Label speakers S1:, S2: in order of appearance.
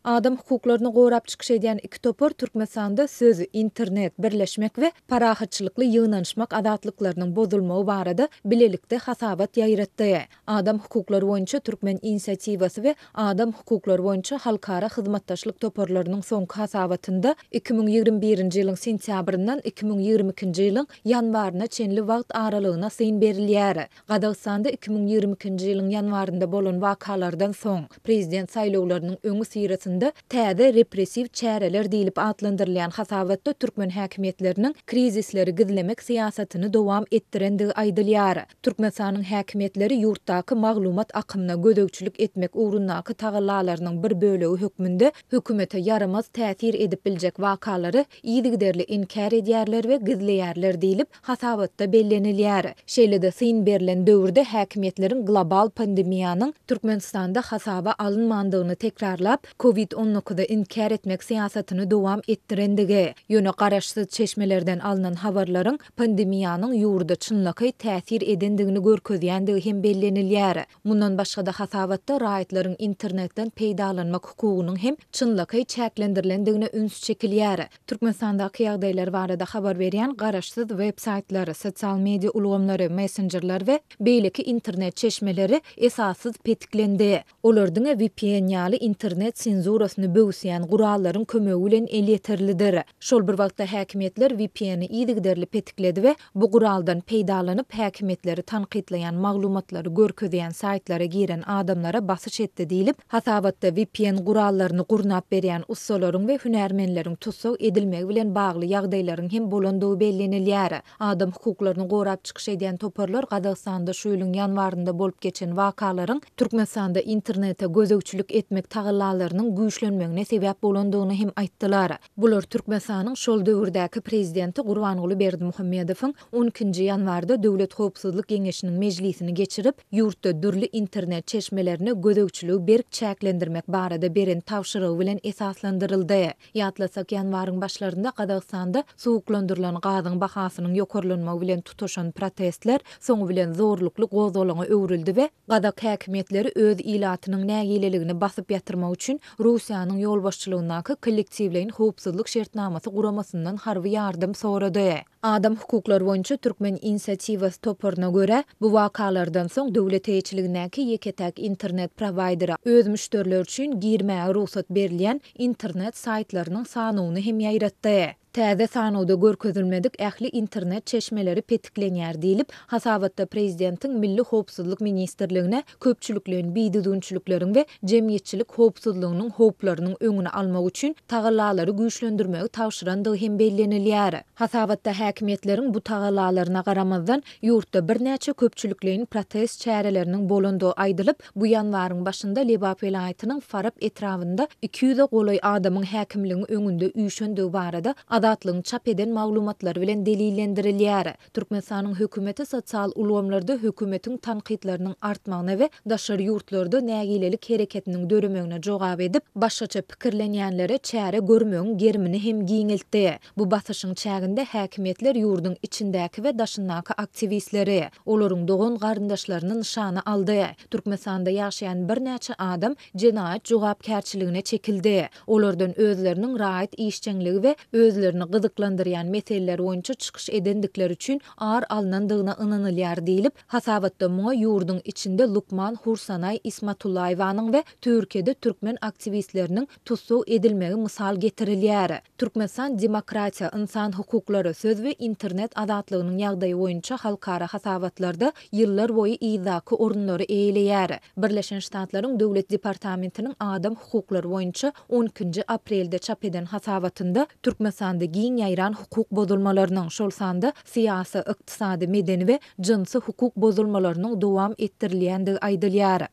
S1: Adam hukuklaryny gorap çykyş edýän iki topar Türkmenistanda söz, internet, birleşmek we parahatçylykly ýygnanyşmak azatlyklarynyň bozulmagy barada bilelikde hasabat ýaýratdy. Adam hukuklary boýunça Türkmen inisiatiwasy we Adam hukuklary boýunça halkara hyzmatdaşlyk toparlarynyň soňky hasabatynda 2021-nji ýylyň sentýabryndan 2022-nji ýylyň ýanwaryna çenli wagt aralygyna syn berilýär. Gazagystanda 2022-nji ýylyň ýanwarynda bolan wakalardan soň, prezident saýlawlarynyň öňüsyrasynda täze repressiw çäreler diýlip atlandyrylýan hasabatda türkmen häkimiýetleriniň krizisleri gizlemek syýasatyny dowam etdirendigi aýdylýar. Türkmenistanyň häkimiýetleri ýurtdaky maglumat akymyna gözegçilik etmek ugrundaky tagallalarynyň bir bölegi hökmünde hökümete ýaramaz täsir edip biljek wakalary yzygiderli inkär edýärler we gizleýärler diýlip, hasabatda bellenilýär. Şeýle-de syn berlen döwürde häkimiýetleriň global pandemiýanyň Türkmenistanda hasaba alynmandygyny tekrarlap, Covid on dokuzy inkär etmek syýasatyny dowam etdirendigi, ýöne garaşsyz çeşmelerden alnan habarlaryň pandemiýanyň ýurda çynlakaý täsir edendigini görkezýändigi hem bellenilýär. Mundan başga-da hasabatda raýatlaryň internetden peýdalanmak hukugynyň hem çynlakaý çäklendirilendigine üns çekilýär. Türkmenistandaky ýagdaýlar barada habar berýän garaşsyz web saýtlar, sosial media ulgamlary, messenjerler we beýleki internet çeşmeleri esassyz petiklendi. Olar diňe vpn ýaly internet senzurasyny böwüsýän gurallaryň kömegi bilen elýeterlidir. Şol bir wagtda häkimiýetler VPN-i yzygiderli petikledi we bu guraldan peýdalanyp, häkimiýetleri tankytlaýan maglumatlary görkezýän saýtlara giren adamlara basyş etdi diýlip, hasabatda vpn gurallaryny gurnap berýän ussalaryň we hünärmenleriň tussag edilmegi bilen bagly ýagdaýlaryň hem bolandygy bellenilýär. Adam hukuklaryny gorap çykyş edýän toparlar Gazagystanda şu ýylyň ýanwarynda bolup geçen wakalaryň Türkmenistanda internete gözegçilik etmek tagallalarynyň güýçlenmegine sebäp bolandygyny hem aýtdylar. Bular Türkmenistanyň şol döwürdäki prezidenti Gurbanguly Berdimuhamedowyň on ikinji ýanwarda Döwlet howpsuzlyk geňeşiniň mejlisini geçirip, ýurtda dürli internet çeşmelerine gözegçiligi berk çäklendirmek barada beren tabşyrygy bilen esaslandyryldy. Ýatlasak, ýanwaryň başlarynda Gazagystanda suwuklandyrylan gazyň bahasynyň ýokarlanmagy bilen tutaşan protestler soňy bilen zorlukly gozgalaňa öwrüldi we gazak häkimiýetleri öz ilatynyň nägileligini basyp ýatyrmak üçin Russiýanyň ýolbaşçylygyndaky Kollektiwleýin howpsuzlyk şertnamasy guramasyndan harby ýardam sorady. Adam hukuklary boýunça Türkmen inisiatiwasy toparyna görä, bu wakalardan soň döwlet eýeçiligindäki ýeke-täk internet prowaýderi öz müşderileri üçin girmäge rugsat berilýän internet saýtlarynyň sanawyny hem ýaýratdy. Täze sanawda görkezilmedik ähli internet çeşmeleri petiklenýär diýlip, hasabatda prezidentiň Milli howpsuzlyk ministrligine köpçülikleýin bidüzgünçilikleriň we jemgyýetçilik howpsuzlygynyň howplarynyň öňüni almak üçin tagallalary güýçlendirmegi tabşyrandygy hem bellenilýär. Hasabatda häkimiýetleriň bu tagallalaryna garamazdan, ýurtda birnäçe köpçülikleýin protest çäreleriniň bolandygy aýdylyp, bu ýanwaryň başynda Lebap welaýatynyň Farap etrabynda 200-e golaý adamyň häkimligiň öňünde üýşendigi barada Azatlygyň çap eden maglumatlary bilen delillendirilýär. Türkmenistanyň hökümeti sosial ulgamlarda hökümetiň tankytlarynyň artmagyna we daşary ýurtlarda nägilelik hereketiniň döremegine jogap edip, başgaça pikirlenýänlere çäre görmegiň gerimini hem giňeltdi. Bu basyşyň çäginde häkimiýetler ýurduň içindäki we daşyndaky aktiwistleri, olaryň dogan-garyndaşlaryny nyşana aldy. Türkmenistanda ýaşaýan birnäçe adam jenaýat jogapkärçiligine çekildi. Olardan özleriniň raýat işjeňligi we özlerini gyzyklandyrýan meseleler boýunça çykyş edendikleri üçin ar alnandygyna ynanylýar diýlip, hasabatda muňa ýurduň içinde lukman Hursanaý Ismatullaýewanyň we Türkiýede türkmen aktiwistleriniň tussag edilmegi mysal getirilýär. Türkmenistan demokratiýa, ynsan hukuklary, söz we internet azatlygynyň ýagdaýy boýunça halkara hasabatlarda ýyllar boýy yzdaky orunlary eýeleýär. Birleşen Ştatlaryň Döwlet departamentiniň adam hukuklary boýunça on ikinji aprelde çap eden hasabatynda Türkmenistanda giň ýaýran hukuk bozulmalarynyň, şol sanda syýasy, ykdysady, medeni we jynsy hukuk bozulmalarynyň dowam etdirilýändigi aýdylýar.